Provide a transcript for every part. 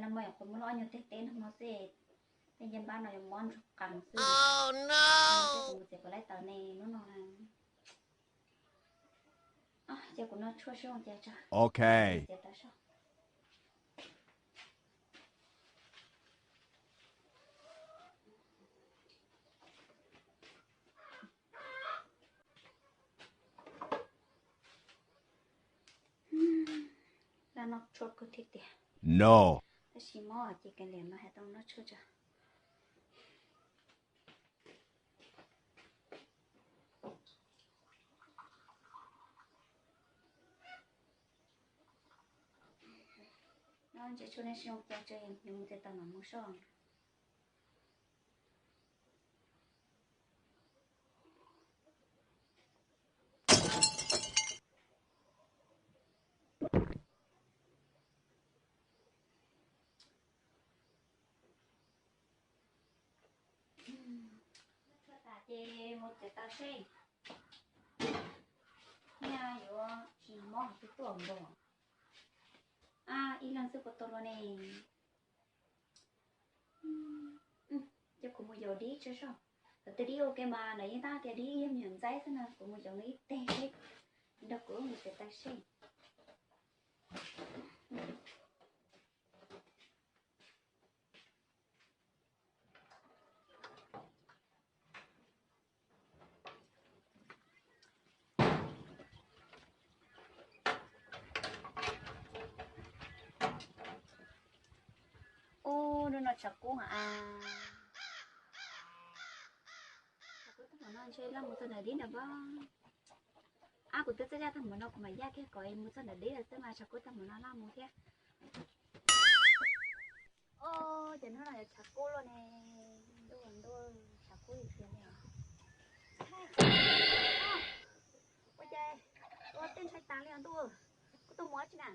No mas yog qhov muab ob nyuag teg teb no xwb, tej ncej npab no yuav mob ntsug qees xwb. Kuv mus txiav kom laib taws ne hnub no na. Ces kuv noj tshuaj seb zoo cas tso. Ok. Txiav taws seb. Laj noj tshuaj kawg thiab tiag. No. Tab sis mob ces kav liam no, hais tau noj tshuaj tso. No ntses tshuaj ne, seb zoo cas tso, yuav mus txiav taws mam mus soj. Tshuaj tas ces mus txiav taws seb. Nyaj yuav tsis mob twb tuaj nkaus. Ib leeg xwb puas tau los ne. Ces kuv mus yaum dib tso soj. Thaum twg dib ua ke mas lawv yeej tab tias dib yog me nyuam ntxaib xwb no, kuv mus yaum nws ib teg seb, nrog kuv mus txiav taws seb. Ub, hnub no tshav kub a. Tshav kub tag npaum no ntshe laj mus txog ntawm dib ntawd pob. Ab, kuv twb txawj yaj tag npaum no kuv mam yaj kiag kom mus txog ntawm dib lawm xwb mas tshav kub tag npaum no laj mus thiab. Os, ces hnub no yuav tshav kub luaj ne. Ntuj, ntuj, tshav kub li tiag li os. Ua cas ua tej ntshai tas li os ntuj. Koj tuaj mus dab tsi na?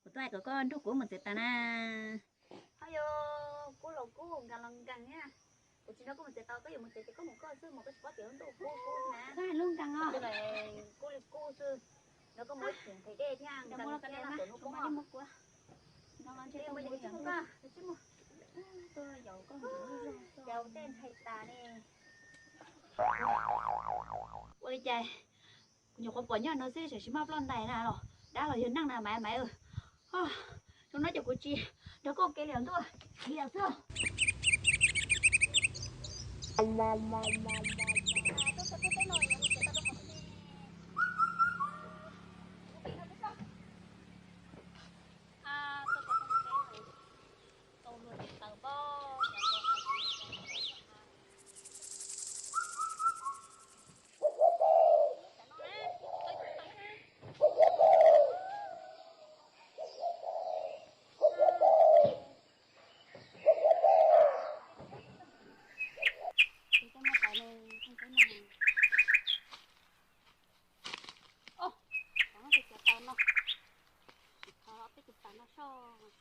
Kuv tuaj hais kom koj nrog kuv mus txiav taws na. Ho yog kub los kub nkees los nkees thiab. Kuv tsis nrog koj mus txiav taws, koj yuav mus txiav ces koj mus koj xwb, mas koj tsis paub tias lub ntuj kub kub na. Koj hais lub nkees os. Kub li kub xwb. Nrog koj mus ib chim nqhis dej thiab nkees thiab no tuaj hnub kub. Cas ua tej ntshai tas li. Ua li cas kuv nyuam qhuav pom nyob no xwb, tam sim maj ploj ntais na los dab los yog neeg na Maiv, Maiv. Zoo no ces kuv tsis nrog koj ua ke li os ntuj, dim lawm xwb. Ub, cov no ces cov taws no, tsis thov peb tus taws no soj.